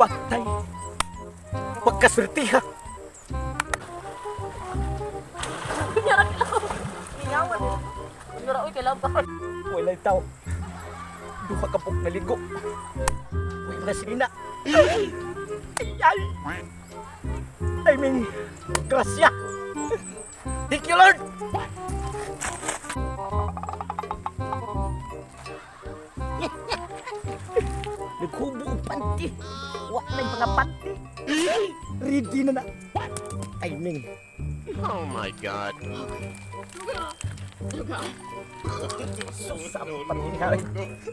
Patay. Pagkaswertiha. Mingawan eh. Kunyara, uy, kailangan pa. Walay tao. Duha ka pok naligo. Uy, mga sinina. Ay, ay. I mean, grasya. Thank you, Lord. Naghubo og panty. Wa na yung mga panty. Ready na na. Timing. Oh my God. Sus, ang panghihari.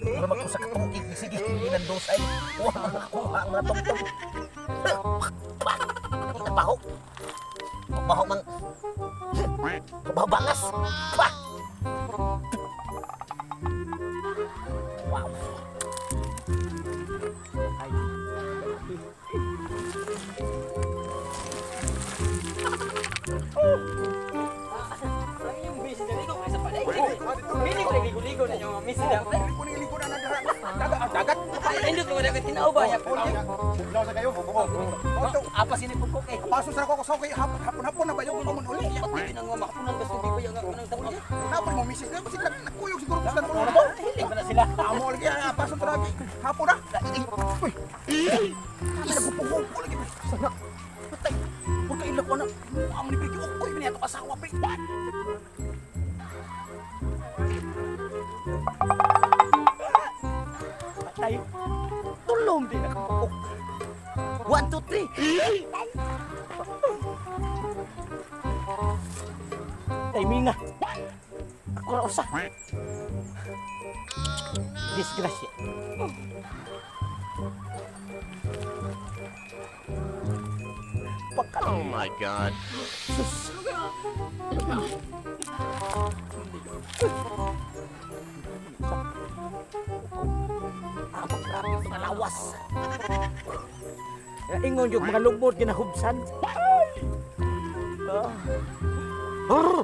Mura magko sa katuig. Sige, ilan dos ay. Wa man nakakuha ang mga tungtong. Nabaho. Baho mang. Baho bangas. Pa! Wow. Ay. Ay, yung busy na ligo kaysa pala. Hindi ko naligo-ligo na yung miss na. Ligo na na dagat. Dagat. Indot mo na ko tinaw ba ya? Bugnaw sa kayo. Oto. Apa sini pugkok eh. Paso sa ko sa kay hapon hapon hapon na ba yung pamon uli. Hindi na nga makapunan ka tubig ba yung nga kanang tawag. Napon mo misis na kasi nagkuyog siguro ko sa tulong mo. Hilig ba na sila? Amo lagi ah, paso sa lagi. Hapon na. Uy. Ay, nagpupuko lagi. Sana. Patay. Huwag kaila ko na. Amo ni Brigi okoy man ato asawa pre. Patay. Tulong din nakapukok. 1, 2, 3. Timing na. Ako ra usa. Disgrasya. Pagka Oh my God. Sus. Ah, grabe mga lawas. Ingon yung mga lubot ginahubsan. Ay! Ah. Brr!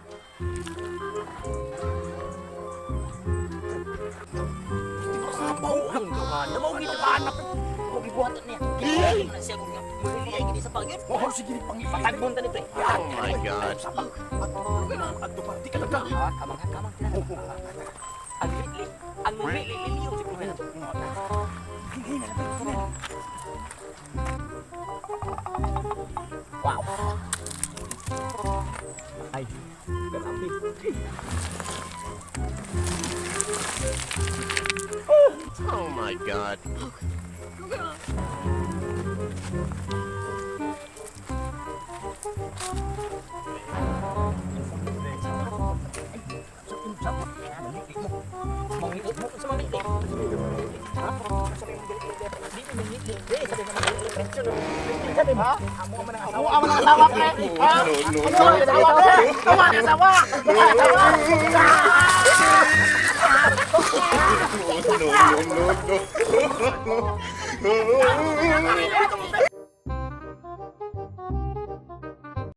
Sabaw ang gawa. Namaw gito ka anak. Kung ibuhatan niya. Ginawa na siya kung mahuli ay gini sa pagit. Oh, sige pangili. Patagbon ta ni pre. Oh my God. Sabang. Adto pa di ka daga. Ah, kamang kamang. Ang li ang li li li siguro na. Hina na pre. Hina. Wow. Ay, grabe. Oh my God. Mangit mo sa mangit. Ha? Di mo mangit. Di sabi na mangit. Sabi mo, Amo man ang asawa. Amo man ang asawa pre. No, no, no. Asawa pre. Amo ang asawa. No, no, no, no.